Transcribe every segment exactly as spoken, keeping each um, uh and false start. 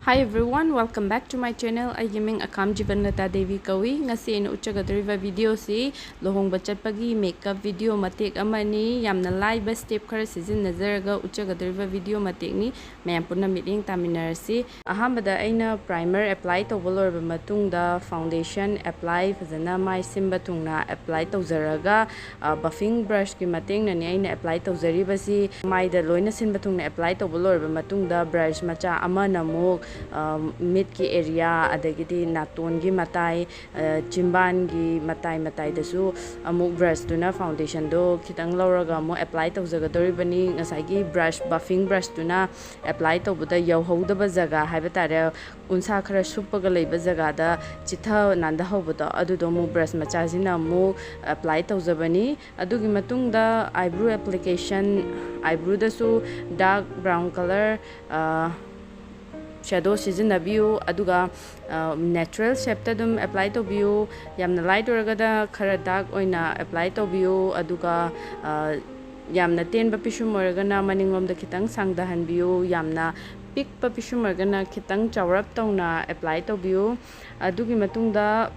Hi everyone, welcome back to my channel. ꯑꯩꯒꯤ ꯃꯤꯡ ꯑꯀꯥꯝ ꯖꯤꯕꯟꯂꯇꯥ ꯗꯦꯕꯤ ꯀꯧꯏ꯫ ꯉꯁꯤ ꯑꯩꯅ ꯎꯠꯆꯒꯗꯧꯔꯤꯕ video ꯁꯤ ꯂꯨꯍꯣꯡꯕ ꯆꯠꯄꯒꯤ makeup video ꯃꯇꯦꯛ ꯑꯃꯅꯤ꯫ ꯌꯥꯝꯅ ꯂꯥꯏꯕ step ꯈꯔ ꯁꯤꯖꯤꯟꯅꯖꯔꯒ ꯎꯠꯆꯒꯗꯧꯔꯤꯕ video ꯃꯇꯦꯛꯅꯤ꯫ ꯃꯌꯥꯝ ꯄꯨꯟꯅ ꯃꯤꯠꯌꯦꯡ ꯇꯥꯃꯤꯟꯅꯔꯁꯤ꯫ ꯑꯍꯥꯟꯕꯗ ꯑꯩꯅ primer apply ꯇꯧꯕ ꯂꯣꯏꯔꯕ ꯃꯇꯨꯡꯗ foundation apply ꯐꯖꯅ ꯃꯥꯏ ꯁꯤꯟꯕ ꯊꯨꯡꯅ apply ꯇꯧꯖꯔꯒ, ꯑ, buffing brush ꯀꯤ ꯃꯇꯦꯡꯅꯅꯤ ꯑꯩꯅ apply ꯇꯧꯖꯔꯤꯕꯁꯤ꯫ ꯃꯥꯏꯗ ꯂꯣꯏꯅ ꯁꯤꯟꯕ ꯊꯨꯡꯅ apply ꯇꯧꯕ ꯂꯣꯏꯔꯕ ꯃꯇꯨꯡꯗ brush ꯃꯆꯥ ꯑꯃꯅ ꯑꯃꯨꯛ, ꯑ, ꯃꯤꯠꯀꯤ area, ꯑꯗꯒꯤꯗꯤ ꯅꯥꯇꯣꯟꯒꯤ ꯃꯇꯥꯏ, ꯑ, ꯆꯤꯝꯕꯥꯟꯒꯤ ꯃꯇꯥꯏ ꯃꯇꯥꯏꯗꯁꯨ ꯑꯃꯨꯛ brush ꯇꯨꯅ foundation ꯗꯣ ꯈꯤꯇꯪ ꯂꯧꯔꯒ ꯑꯃꯨꯛ apply ꯇꯧꯖꯒꯗꯧꯔꯤꯕꯅꯤ꯫ ꯉꯁꯥꯏꯒꯤ brush, buffing brush ꯇꯨꯅ apply ꯇꯧꯕꯗ ꯌꯧꯍꯧꯗꯕ ꯖꯒꯥ ꯍꯥꯏꯕ ꯇꯥꯔꯦ, ꯎꯟꯁꯥ ꯈꯔ ꯁꯨꯞꯄꯒ ꯂꯩꯕ ꯖꯒꯥꯗ ꯆꯤꯊ ꯅꯥꯟꯊꯍꯧꯕꯗꯣ, ꯑꯗꯨꯗꯣ ꯑꯃꯨꯛ brush ꯃꯆꯥꯁꯤꯅ ꯑꯃꯨꯛ apply ꯇꯧꯖꯕꯅꯤ꯫ ꯑꯗꯨꯒꯤ ꯃꯇꯨꯡꯗ eyebrow application, eyebrow ꯗꯁꯨ dark brown colour, ꯑ, shadow ꯁꯤꯖꯤꯟꯅꯕꯤꯌꯨ, ꯑꯗꯨꯒ, ꯑ, natural shape ꯇ ꯑꯗꯨꯝ apply ꯇꯧꯕꯤꯌꯨ꯫ ꯌꯥꯝꯅ light ꯑꯣꯏꯔꯒꯅ ꯈꯔ dark ꯑꯣꯏꯅ apply ꯇꯧꯕꯤꯌꯨ, ꯑꯗꯨꯒ, ꯑ, ꯌꯥꯝꯅ ꯇꯦꯟꯕ ꯄꯤꯁꯨꯝ ꯑꯣꯏꯔꯒꯅ ꯃꯅꯤꯡꯂꯣꯝꯗ ꯈꯤꯇꯪ ꯁꯥꯡꯊꯍꯟꯕꯤꯌꯨ, ꯌꯥꯝꯅ ꯄꯤꯛꯄ ꯄꯤꯁꯨꯝ ꯑꯣꯏꯔꯒꯅ ꯈꯤꯇꯪ ꯆꯥꯎꯔꯞ ꯇꯧꯅ apply ꯇꯧꯕꯤꯌꯨ꯫ ꯑꯗꯨꯒꯤ ꯃꯇꯨꯡꯗ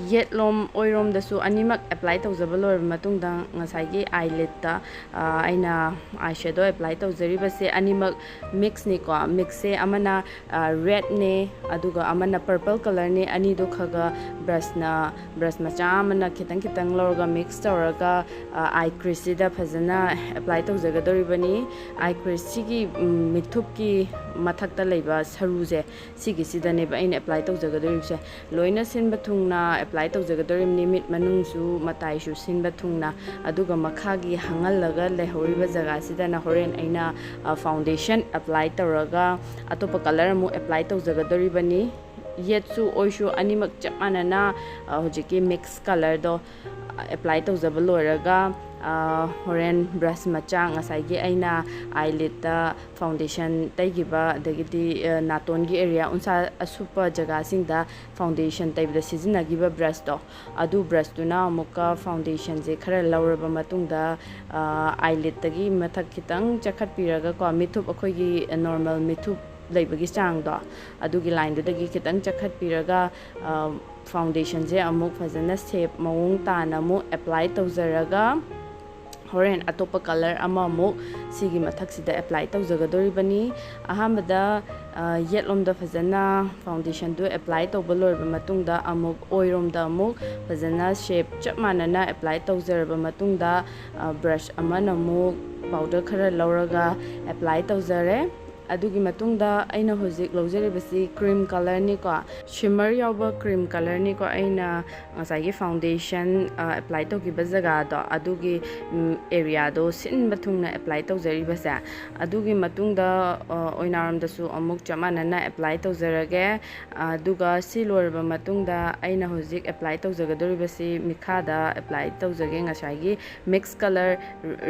ꯌꯦꯠꯂꯣꯝ ꯑꯣꯏꯔꯣꯝꯗꯁꯨ ꯑꯅꯤꯃꯛ apply ꯇꯧꯖꯕ ꯂꯣꯏꯔꯕ ꯃꯇꯨꯡꯗ ꯉꯁꯥꯏꯒꯤ eyelid ꯇ, ꯑ, ꯑꯩꯅ eye shadow apply ꯇꯧꯖꯔꯤꯕꯁꯦ ꯑꯅꯤꯃꯛ mix ꯅꯤꯀꯣ꯫ Mix ꯁꯦ ꯑꯃꯅ, ꯑ, red ꯅꯦ, ꯑꯗꯨꯒ ꯑꯃꯅ purple colour ꯅꯦ꯫ ꯑꯅꯤꯗꯣ ꯈꯔ ꯈꯔ brush ꯅ, brush ꯃꯆꯥ ꯑꯃꯅ ꯈꯤꯇꯪ ꯈꯤꯇꯪ ꯂꯧꯔꯒ mix ꯇꯧꯔꯒ, ꯑ, eye crease ꯁꯤꯗ ꯐꯖꯅ apply ꯇꯧꯖꯒꯗꯧꯔꯤꯕꯅꯤ꯫ Eye crease ꯁꯤꯒꯤ, ꯎꯝ, ꯃꯤꯠꯊꯨꯞꯀꯤ ꯃꯊꯛꯇ ꯂꯩꯕ ꯁꯔꯨꯁꯦ, ꯁꯤꯒꯤꯁꯤꯗꯅꯦꯕ ꯑꯩꯅ apply ꯇꯧꯖꯒꯗꯧꯔꯤꯕꯁꯦ꯫ ꯂꯣꯏꯅ ꯁꯤꯟꯕ ꯊꯨꯡꯅ apply ꯇꯧꯖꯒꯗꯧꯔꯤꯕꯅꯤ, ꯃꯤꯠ ꯃꯅꯨꯡꯁꯨ ꯃꯇꯥꯏꯁꯨ ꯁꯤꯟꯕ ꯊꯨꯡꯅ꯫ ꯑꯗꯨꯒ ꯃꯈꯥꯒꯤ ꯍꯥꯡꯍꯜꯂꯒ ꯂꯩꯍꯧꯔꯤꯕ ꯖꯒꯥꯁꯤꯗꯅ ꯍꯣꯔꯦꯟ ꯑꯩꯅ, ꯑ, foundation apply ꯇꯧꯔꯒ ꯑꯇꯣꯞꯄ colour ꯑꯃꯨꯛ apply ꯇꯧꯖꯒꯗꯧꯔꯤꯕꯅꯤ꯫ ꯌꯦꯠꯁꯨ ꯑꯣꯏꯁꯨ ꯑꯅꯤꯃꯛ ꯆꯞ ꯃꯥꯟꯅꯅ, ꯑ, ꯍꯧꯖꯤꯛꯀꯤ mix colour ꯗꯣ apply ꯇꯧꯖꯕ ꯂꯣꯏꯔꯒ, ꯑ, ꯍꯣꯔꯦꯟ brush ꯃꯆꯥ, ꯉꯁꯥꯏꯒꯤ ꯑꯩꯅ eyelid ꯇ foundation ꯇꯩꯈꯤꯕ, ꯑꯗꯒꯤꯗꯤ, ꯑ, ꯅꯥꯇꯣꯟꯒꯤ area, ꯎꯟꯁꯥ ꯑꯁꯨꯞꯄ ꯖꯒꯥꯁꯤꯡꯗ foundation ꯇꯩꯕꯗ ꯁꯤꯖꯤꯟꯅꯈꯤꯕ brush ꯇꯣ, ꯑꯗꯨ brush ꯇꯨꯅ ꯑꯃꯨꯛꯀ foundation ꯁꯦ ꯈꯔ ꯂꯧꯔꯕ ꯃꯇꯨꯡꯗ, ꯑ, eyelid ꯇꯒꯤ ꯃꯊꯛ ꯈꯤꯇꯪ ꯆꯈꯠꯄꯤꯔꯒꯀꯣ, ꯃꯤꯠꯊꯨꯞ, ꯑꯩꯈꯣꯏꯒꯤ normal ꯃꯤꯠꯊꯨꯞ ꯂꯩꯕꯒꯤ ꯆꯥꯡꯗꯣ, ꯑꯗꯨꯒꯤ ꯂꯥꯏꯟꯗꯨꯗꯒꯤ ꯈꯤꯇꯪ ꯆꯈꯠꯄꯤꯔꯒ, ꯑ, ꯐꯥꯎꯟꯗꯦꯁꯟꯁꯦ ꯑꯃꯨꯛ ꯐꯖꯅ ꯁꯦꯞ ꯃꯑꯣꯡ ꯇꯥꯅ ꯑꯃꯨꯛ ꯑꯦꯄ꯭ꯂꯥꯏ ꯇꯧꯖꯔꯒ, ꯍꯣꯔꯦꯟ ꯑꯇꯣꯞꯄ ꯀꯂꯔ ꯑꯃꯃꯨꯛ ꯁꯤꯒꯤ ꯃꯊꯛꯁꯤꯗ ꯑꯦꯄ꯭ꯂꯥꯏ ꯇꯧꯖꯒꯗꯣꯔꯤꯕꯅꯤ꯫ ꯑꯍꯥꯟꯕꯗ, ꯑ, ꯌꯦꯠꯂꯣꯝꯗ ꯐꯖꯅ ꯐꯥꯎꯟꯗꯦꯁꯟꯗꯨ ꯑꯦꯄ꯭ꯂꯥꯏ ꯇꯧꯕ ꯂꯣꯏꯔꯕ ꯃꯇꯨꯡꯗ, ꯑꯃꯨꯛ ꯑꯣꯏꯔꯣꯝꯗ ꯑꯃꯨꯛ ꯐꯖꯅ ꯁꯦꯞ ꯆꯞ ꯃꯥꯟꯅꯅ ꯑꯦꯄ꯭ꯂꯥꯏ ꯇꯧꯖꯔꯕ ꯃꯇꯨꯡꯗ, ꯑ, ꯕ꯭ꯔꯁ ꯑꯃꯅ ꯑꯃꯨꯛ ꯄꯥꯎꯗꯔ ꯈꯔ ꯂꯧꯔꯒ ꯑꯦꯄ꯭ꯂꯥꯏ ꯇꯧꯖꯔꯦ꯫ ꯑꯗꯨꯒꯤ ꯃꯇꯨꯡꯗ ꯑꯩꯅ ꯍꯧꯖꯤꯛ ꯂꯧꯖꯔꯤꯕꯁꯤ ꯀ꯭ꯔꯤꯝ ꯀꯂꯔꯅꯤꯀꯣ, ꯁꯤꯃꯔ ꯌꯥꯎꯕ ꯀ꯭ꯔꯤꯝ ꯀꯂꯔꯅꯤꯀꯣ꯫ ꯑꯩꯅ ꯉꯁꯥꯏꯒꯤ ꯐꯥꯎꯟꯗꯦꯁꯟ, ꯑ, ꯑꯦꯄ꯭ꯂꯥꯏ ꯇꯧꯈꯤꯕ ꯖꯒꯥꯗꯣ, ꯑꯗꯨꯒꯤ, ꯎꯝ, ꯑꯦꯔꯤꯌꯥꯗꯣ ꯁꯤꯟꯕ ꯊꯨꯡꯅ ꯑꯦꯄ꯭ꯂꯥꯏ ꯇꯧꯖꯔꯤꯕꯁꯦ꯫ ꯑꯗꯨꯒꯤ ꯃꯇꯨꯡꯗ, ꯑ, ꯑꯣꯏꯅꯥꯔꯣꯝꯗꯁꯨ ꯑꯃꯨꯛ ꯆꯞ ꯃꯥꯟꯅꯅ ꯑꯦꯄ꯭ꯂꯥꯏ ꯇꯧꯖꯔꯒꯦ꯫ ꯑꯗꯨꯒ ꯁꯤ ꯂꯣꯏꯔꯕ ꯃꯇꯨꯡꯗ ꯑꯩꯅ ꯍꯧꯖꯤꯛ ꯑꯦꯄ꯭ꯂꯥꯏ ꯇꯧꯖꯒꯗꯧꯔꯤꯕꯁꯤ ꯃꯤꯈꯥꯗ ꯑꯦꯄ꯭ꯂꯥꯏ ꯇꯧꯖꯒꯦ꯫ ꯉꯁꯥꯏꯒꯤ ꯃꯤꯛꯁ ꯀꯂꯔ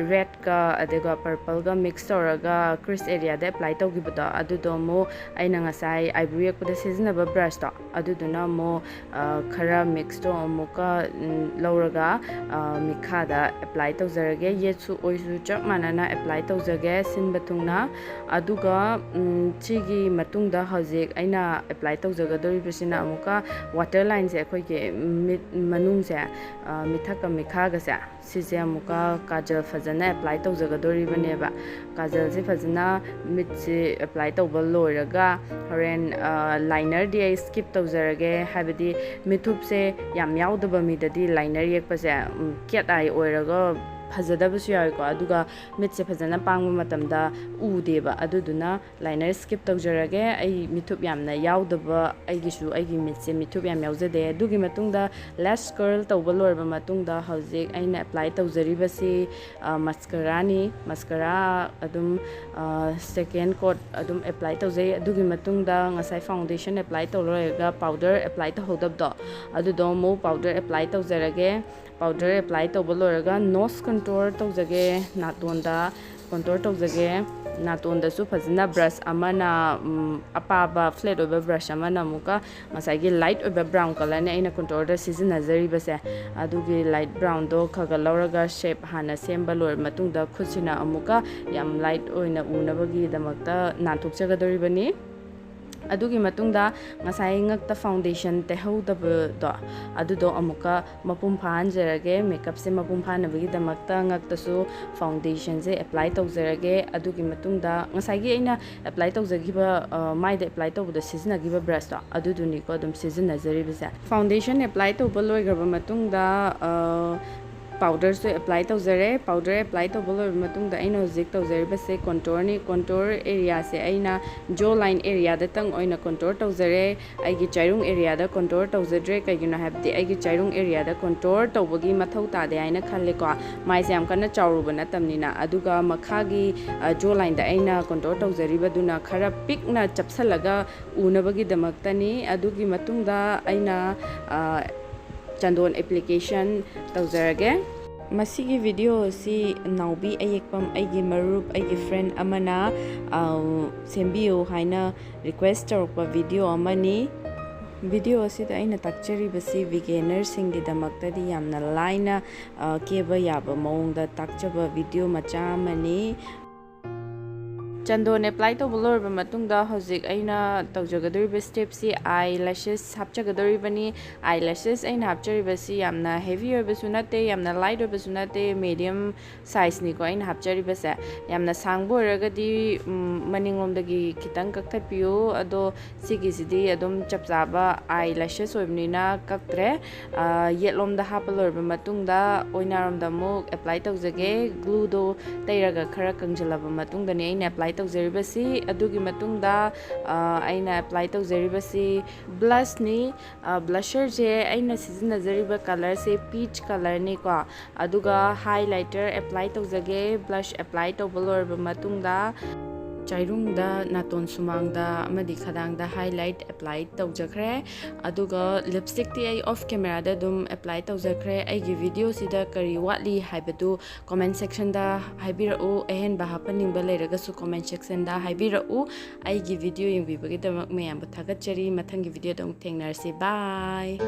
ꯔꯦꯗꯀ ꯑꯗꯨꯒ ꯄꯔꯄꯜꯒ ꯃꯤꯛꯁ ꯇꯧꯔꯒ ꯀ꯭ꯔꯤꯁ ꯑꯦꯔꯤꯌꯥꯗ ꯑꯦꯄ꯭ꯂꯥꯏ ꯇꯧꯈꯤꯕꯗꯣ, ꯑꯗꯨꯗꯣ ꯑꯃꯨꯛ ꯑꯩꯅ ꯉꯁꯥꯏ ꯑꯥꯏꯕ꯭ꯔꯣ ꯌꯦꯛꯄꯗ ꯁꯤꯖꯤꯟꯅꯕ ꯕ꯭ꯔꯁꯇꯣ, ꯑꯗꯨꯗꯨꯅ ꯑꯃꯨꯛ, ꯑ, ꯈꯔ ꯃꯤꯛꯁꯇꯣ ꯑꯃꯨꯛꯀ, ꯎꯝ, ꯂꯧꯔꯒ, ꯑ, ꯃꯤꯈꯥꯗ ꯑꯦꯄ꯭ꯂꯥꯏ ꯇꯧꯖꯔꯒꯦ꯫ ꯌꯦꯠꯁꯨ ꯑꯣꯏꯁꯨ ꯆꯞ ꯃꯥꯟꯅꯅ ꯑꯦꯄ꯭ꯂꯥꯏ ꯇꯧꯖꯒꯦ ꯁꯤꯟꯕ ꯊꯨꯡꯅ꯫ ꯑꯗꯨꯒ, ꯎꯝ, ꯁꯤꯒꯤ ꯃꯇꯨꯡꯗ ꯍꯧꯖꯤꯛ ꯑꯩꯅ ꯑꯦꯄ꯭ꯂꯥꯏ ꯇꯧꯖꯒꯗꯧꯔꯤꯕꯁꯤꯅ ꯑꯃꯨꯛꯀ ꯋꯥꯇꯔ ꯂꯥꯏꯟꯁꯦ, ꯑꯩꯈꯣꯏꯒꯤ ꯃꯤꯠ ꯃꯅꯨꯡꯁꯦ, ꯑ, ꯃꯤꯊꯛꯀ ꯃꯤꯈꯥꯒꯁꯦ, ꯁꯤꯁꯦ ꯑꯃꯨꯛꯀ ꯀꯥꯖꯜ ꯐꯖꯅ ꯑꯦꯄ꯭ꯂꯥꯏ ꯇꯧꯖꯒꯗꯣꯔꯤꯕꯅꯦꯕ꯫ ꯀꯥꯖꯜꯁꯦ ꯐꯖꯅ ꯃꯤꯠꯁꯦ ꯑꯦꯄ꯭ꯂꯥꯏ ꯇꯧꯕ ꯂꯣꯏꯔꯒ ꯍꯣꯔꯦꯟ, ꯑ, ꯂꯥꯏꯅꯔꯗꯤ ꯑꯩ ꯁ꯭ꯀꯤꯞ ꯇꯧꯖꯔꯒꯦ, ꯍꯥꯏꯕꯗꯤ ꯃꯤꯠꯊꯨꯞꯁꯦ ꯌꯥꯝ ꯌꯥꯎꯗꯕ ꯃꯤꯗꯗꯤ ꯂꯥꯏꯅꯔ ꯌꯦꯛꯄꯁꯦ, ꯎꯝ, ꯀꯦꯠ ꯑꯥꯏ ꯑꯣꯏꯔꯒ ꯐꯖꯗꯕꯁꯨ ꯌꯥꯎꯋꯦꯀꯣ꯫ ꯑꯗꯨꯒ ꯃꯤꯠꯁꯦ ꯐꯖꯅ ꯄꯥꯡꯕ ꯃꯇꯝꯗ ꯎꯗꯦꯕ꯫ ꯑꯗꯨꯗꯨꯅ ꯂꯥꯏꯅꯔ ꯁ꯭ꯀꯤꯞ ꯇꯧꯖꯔꯒꯦ꯫ ꯑꯩ ꯃꯤꯠꯊꯨꯞ ꯌꯥꯝꯅ ꯌꯥꯎꯗꯕ, ꯑꯩꯒꯤꯁꯨ ꯑꯩꯒꯤ ꯃꯤꯠꯁꯦ ꯃꯤꯠꯊꯨꯞ ꯌꯥꯝ ꯌꯥꯎꯖꯗꯦ꯫ ꯑꯗꯨꯒꯤ ꯃꯇꯨꯡꯗ ꯂꯦꯁ ꯀꯔꯜ ꯇꯧꯕ ꯂꯣꯏꯔꯕ ꯃꯇꯨꯡꯗ ꯍꯧꯖꯤꯛ ꯑꯩꯅ ꯑꯦꯄ꯭ꯂꯥꯏ ꯇꯧꯖꯔꯤꯕꯁꯤ, ꯑ, ꯃꯁꯀꯔꯥꯅꯤ꯫ ꯃꯁꯀꯔꯥ ꯑꯗꯨꯝ, ꯑ, ꯁꯦꯀꯦꯟ ꯀꯣꯠ ꯑꯗꯨꯝ ꯑꯦꯄ꯭ꯂꯥꯏ ꯇꯧꯖꯩ꯫ ꯑꯗꯨꯒꯤ ꯃꯇꯨꯡꯗ ꯉꯁꯥꯏ ꯐꯥꯎꯟꯗꯦꯁꯟ ꯑꯦꯄ꯭ꯂꯥꯏ ꯇꯧ ꯂꯣꯏꯔꯒ ꯄꯥꯎꯗꯔ ꯑꯦꯄ꯭ꯂꯥꯏ ꯇꯧꯍꯧꯗꯕꯗꯣ, ꯑꯗꯨꯗꯣ ꯑꯃꯨꯛ ꯄꯥꯎꯗꯔ ꯑꯦꯄ꯭ꯂꯥꯏ ꯇꯧꯖꯔꯒꯦ꯫ ꯄꯥꯎꯗꯔ ꯑꯦꯄ꯭ꯂꯥꯏ ꯇꯧꯕ ꯂꯣꯏꯔꯒ ꯅꯣꯁ ꯀꯟꯇꯣꯔ ꯇꯧꯖꯒꯦ, ꯅꯥꯇꯣꯟꯗ ꯀꯟꯇꯣꯔ ꯇꯧꯖꯒꯦ꯫ ꯅꯥꯇꯣꯟꯗꯁꯨ ꯐꯖꯅ ꯕ꯭ꯔꯁ ꯑꯃꯅ, ꯎꯝ, ꯑꯄꯥꯕ ꯐ꯭ꯂꯦꯠ ꯑꯣꯏꯕ ꯕ꯭ꯔꯁ ꯑꯃꯅ ꯑꯃꯨꯛꯀ ꯉꯁꯥꯏꯒꯤ ꯂꯥꯏꯠ ꯑꯣꯏꯕ ꯕ꯭ꯔꯥꯎꯟ ꯀꯂꯔꯅꯦ ꯑꯩꯅ ꯀꯣꯟꯇꯣꯔꯗ ꯁꯤꯖꯤꯟꯅꯖꯔꯤꯕꯁꯦ꯫ ꯑꯗꯨꯒꯤ ꯂꯥꯏꯠ ꯕ꯭ꯔꯥꯎꯟꯗꯣ ꯈꯔ ꯈꯔ ꯂꯧꯔꯒ ꯁꯦꯞ ꯍꯥꯟꯅ ꯁꯦꯝꯕ ꯂꯣꯏꯔ ꯃꯇꯨꯡꯗ ꯈꯨꯠꯁꯤꯅ ꯑꯃꯨꯛꯀ ꯌꯥꯝ ꯂꯥꯏꯠ ꯑꯣꯏꯅ ꯎꯅꯕꯒꯤꯗꯃꯛꯇ ꯅꯥꯟꯊꯣꯛꯆꯒꯗꯧꯔꯤꯕꯅꯤ꯫ ꯑꯗꯨꯒꯤ ꯃꯇꯨꯡꯗ ꯉꯁꯥꯏ ꯉꯛꯇ ꯐꯥꯎꯟꯗꯦꯁꯟ ꯇꯩꯍꯧꯗꯕꯗꯣ, ꯑꯗꯨꯗꯣ ꯑꯃꯨꯛꯀ ꯃꯄꯨꯡ ꯐꯥꯍꯟꯖꯔꯒꯦ꯫ ꯃꯦꯀꯞꯁꯦ ꯃꯄꯨꯡ ꯐꯥꯅꯕꯒꯤꯗꯃꯛꯇ ꯉꯛꯇꯁꯨ ꯐꯥꯎꯟꯗꯦꯁꯟꯁꯦ ꯑꯦꯄ꯭ꯂꯥꯏ ꯇꯧꯖꯔꯒꯦ꯫ ꯑꯗꯨꯒꯤ ꯃꯇꯨꯡꯗ ꯉꯁꯥꯏꯒꯤ ꯑꯩꯅ ꯑꯦꯄ꯭ꯂꯥꯏ ꯇꯧꯖꯈꯤꯕ, ꯑ, ꯃꯥꯏꯗ ꯑꯦꯄ꯭ꯂꯥꯏ ꯇꯧꯕꯗ ꯁꯤꯖꯤꯟꯅꯈꯤꯕ ꯕ꯭ꯔꯁꯇꯣ, ꯑꯗꯨꯗꯨꯅꯤꯀꯣ ꯑꯗꯨꯝ ꯁꯤꯖꯤꯟꯅꯖꯔꯤꯕꯁꯦ꯫ ꯐꯥꯎꯟꯗꯦꯁꯟ ꯑꯦꯄ꯭ꯂꯥꯏ ꯇꯧꯕ ꯂꯣꯏꯈ꯭ꯔꯕ ꯃꯇꯨꯡꯗ, ꯑ, ꯄꯥꯎꯗꯔꯁꯨ ꯑꯦꯄ꯭ꯂꯥꯏ ꯇꯧꯖꯔꯦ꯫ ꯄꯥꯎꯗꯔ ꯑꯦꯄ꯭ꯂꯥꯏ ꯇꯧꯕ ꯂꯣꯏꯔꯕ ꯃꯇꯨꯡꯗ ꯑꯩꯅ ꯍꯧꯖꯤꯛ ꯇꯧꯖꯔꯤꯕꯁꯦ ꯀꯣꯟꯇꯣꯔꯅꯤ꯫ ꯀꯣꯟꯇꯣꯔ ꯑꯦꯔꯤꯌꯥꯁꯦ ꯑꯩꯅ ꯖꯣ ꯂꯥꯏꯟ ꯑꯦꯔꯤꯌꯥꯗꯇꯪ ꯑꯣꯏꯅ ꯀꯣꯟꯇꯣꯔ ꯇꯧꯖꯔꯦ꯫ ꯑꯩꯒꯤ ꯆꯥꯏꯔꯨꯡ ꯑꯦꯔꯤꯌꯥꯗ ꯀꯣꯟꯇꯣꯔ ꯇꯧꯖꯗ꯭ꯔꯦ꯫ ꯀꯩꯒꯤꯅꯣ ꯍꯥꯏꯕꯗꯤ ꯑꯩꯒꯤ ꯆꯥꯏꯔꯨꯡ ꯑꯦꯔꯤꯌꯥꯗ ꯀꯣꯟꯇꯣꯔ ꯇꯧꯕꯒꯤ ꯃꯊꯧ ꯇꯥꯗꯦ ꯍꯥꯏꯅ ꯈꯜꯂꯦꯀꯣ꯫ ꯃꯥꯏꯁꯦ ꯌꯥꯝ ꯀꯟꯅ ꯆꯥꯎꯔꯨꯕ ꯅꯠꯇꯕꯅꯤꯅ꯫ ꯑꯗꯨꯒ ꯃꯈꯥꯒꯤ, ꯑ, ꯖꯣ ꯂꯥꯏꯟꯗ ꯑꯩꯅ ꯀꯣꯟꯇꯣꯔ ꯇꯧꯖꯔꯤꯕꯗꯨꯅ ꯈꯔ ꯄꯤꯛꯅ ꯆꯞꯁꯜꯂꯒ ꯎꯅꯕꯒꯤꯗꯃꯛꯇꯅꯤ꯫ ꯑꯗꯨꯒꯤ ꯃꯇꯨꯡꯗ ꯑꯩꯅ, ꯑ, ꯆꯟꯗꯣꯟ ꯑꯦꯄ꯭ꯂꯤꯀꯦꯁꯟ ꯇꯧꯖꯔꯒꯦ꯫ ꯃꯁꯤꯒꯤ ꯚꯤꯗꯤꯑꯣ ꯑꯁꯤ ꯅꯥꯎꯕꯤ ꯑꯌꯦꯛꯄꯝ, ꯑꯩꯒꯤ ꯃꯔꯨꯞ, ꯑꯩꯒꯤ ꯐ꯭ꯔꯦꯟ ꯑꯃꯅ, ꯑ, ꯁꯦꯝꯕꯤꯌꯨ ꯍꯥꯏꯅ ꯔꯤꯀ꯭ꯋꯦꯁ ꯇꯧꯔꯛꯄ ꯚꯤꯗꯤꯑꯣ ꯑꯃꯅꯤ꯫ ꯚꯤꯗꯤꯑꯣ ꯑꯁꯤꯗ ꯑꯩꯅ ꯇꯥꯛꯆꯔꯤꯕꯁꯤ ꯕꯤꯒꯦꯅꯔꯁꯤꯡꯒꯤꯗꯃꯛꯇꯗꯤ ꯌꯥꯝꯅ ꯂꯥꯏꯅ, ꯑ, ꯀꯦꯕ ꯌꯥꯕ ꯃꯑꯣꯡꯗ ꯇꯥꯛꯆꯕ ꯚꯤꯗꯤꯑꯣ ꯃꯆꯥ ꯑꯃꯅꯤ꯫ ꯆꯟꯗꯣꯟ ꯑꯦꯄ꯭ꯂꯥꯏ ꯇꯧꯕ ꯂꯣꯏꯔꯕ ꯃꯇꯨꯡꯗ ꯍꯧꯖꯤꯛ ꯑꯩꯅ ꯇꯧꯖꯒꯗꯧꯔꯤꯕ ꯁ꯭ꯇꯦꯞꯁꯤ ꯑꯥꯏ ꯂꯦꯁꯦꯁ ꯍꯥꯞꯆꯒꯗꯧꯔꯤꯕꯅꯤ꯫ ꯑꯥꯏ ꯂꯦꯁꯦꯁ ꯑꯩꯅ ꯍꯥꯞꯆꯔꯤꯕꯁꯤ ꯌꯥꯝꯅ ꯍꯦꯚꯤ ꯑꯣꯏꯕꯁꯨ ꯅꯠꯇꯦ, ꯌꯥꯝꯅ ꯂꯥꯏꯠ ꯑꯣꯏꯕꯁꯨ ꯅꯠꯇꯦ, ꯃꯦꯗꯤꯌꯝ ꯁꯥꯏꯖꯅꯤꯀꯣ ꯑꯩꯅ ꯍꯥꯞꯆꯔꯤꯕꯁꯦ꯫ ꯌꯥꯝꯅ ꯁꯥꯡꯕ ꯑꯣꯏꯔꯒꯗꯤ, ꯎꯝ, ꯃꯅꯤꯡꯂꯣꯝꯗꯒꯤ ꯈꯤꯇꯪ ꯀꯛꯊꯠꯄꯤꯌꯨ꯫ ꯑꯗꯣ ꯁꯤꯒꯤꯁꯤꯗꯤ ꯑꯗꯨꯝ ꯆꯞ ꯆꯥꯕ ꯑꯥꯏ ꯂꯦꯁꯦꯁ ꯑꯣꯏꯕꯅꯤꯅ ꯀꯛꯇ꯭ꯔꯦ꯫ ꯑ, ꯌꯦꯠꯂꯣꯝꯗ ꯍꯥꯞꯄ ꯂꯣꯏꯔꯕ ꯃꯇꯨꯡꯗ ꯑꯣꯏꯅꯥꯔꯣꯝꯗ ꯑꯃꯨꯛ ꯑꯦꯄ꯭ꯂꯥꯏ ꯇꯧꯖꯒꯦ꯫ ꯒ꯭ꯂꯨꯗꯣ ꯇꯩꯔꯒ ꯈꯔ ꯀꯪꯁꯤꯜꯂꯕ ꯃꯇꯨꯡꯗꯅꯤ ꯑꯩꯅ ꯑꯦꯄ꯭ꯂꯥꯏ ꯇꯧꯖꯔꯤꯕꯁꯤ꯫ ꯑꯗꯨꯒꯤ ꯃꯇꯨꯡꯗ, ꯑ, ꯑꯩꯅ ꯑꯦꯄ꯭ꯂꯥꯏ ꯇꯧꯖꯔꯤꯕꯁꯤ ꯕ꯭ꯂꯁꯅꯤ꯫ ꯑ, ꯕ꯭ꯂꯁꯔꯁꯦ ꯑꯩꯅ ꯁꯤꯖꯤꯟꯅꯖꯔꯤꯕ ꯀꯂꯔꯁꯦ ꯄꯤꯆ ꯀꯂꯔꯅꯤꯀꯣ꯫ ꯑꯗꯨꯒ ꯍꯥꯏꯂꯥꯏꯇꯔ ꯑꯦꯄ꯭ꯂꯥꯏ ꯇꯧꯖꯒꯦ꯫ ꯕ꯭ꯂꯁ ꯑꯦꯄ꯭ꯂꯥꯏ ꯇꯧꯕ ꯂꯣꯏꯔꯕ ꯃꯇꯨꯡꯗ ꯆꯥꯏꯔꯨꯡꯗ, ꯅꯥꯇꯣꯟ ꯁꯨꯃꯥꯡꯗ ꯑꯃꯗꯤ ꯈꯗꯥꯡꯗ highlight apply ꯇꯧꯖꯈ꯭ꯔꯦ꯫ ꯑꯗꯨꯒ lipstickꯇꯤ ꯑꯩ off cameraꯗ ꯑꯗꯨꯝ apply ꯇꯧꯖꯈ꯭ꯔꯦ꯫ ꯑꯩꯒꯤ videoꯁꯤꯗ ꯀꯔꯤ ꯋꯥꯠꯂꯤ ꯍꯥꯏꯕꯗꯨ comment sectionꯗ ꯍꯥꯏꯕꯤꯔꯛꯎ꯫ ꯑꯍꯦꯟꯕ ꯍꯥꯞꯍꯟꯅꯤꯡꯕ ꯂꯩꯔꯒꯁꯨ comment sectionꯗ ꯍꯥꯏꯕꯤꯔꯛꯎ꯫ ꯑꯩꯒꯤ video ꯌꯦꯡꯕꯤꯕꯒꯤꯗꯃꯛ ꯃꯌꯥꯝꯕꯨ ꯊꯥꯒꯠꯆꯔꯤ꯫ ꯃꯊꯪꯒꯤ videoꯗ ꯑꯃꯨꯛ ꯊꯦꯡꯅꯔꯁꯤ꯫ Bye꯫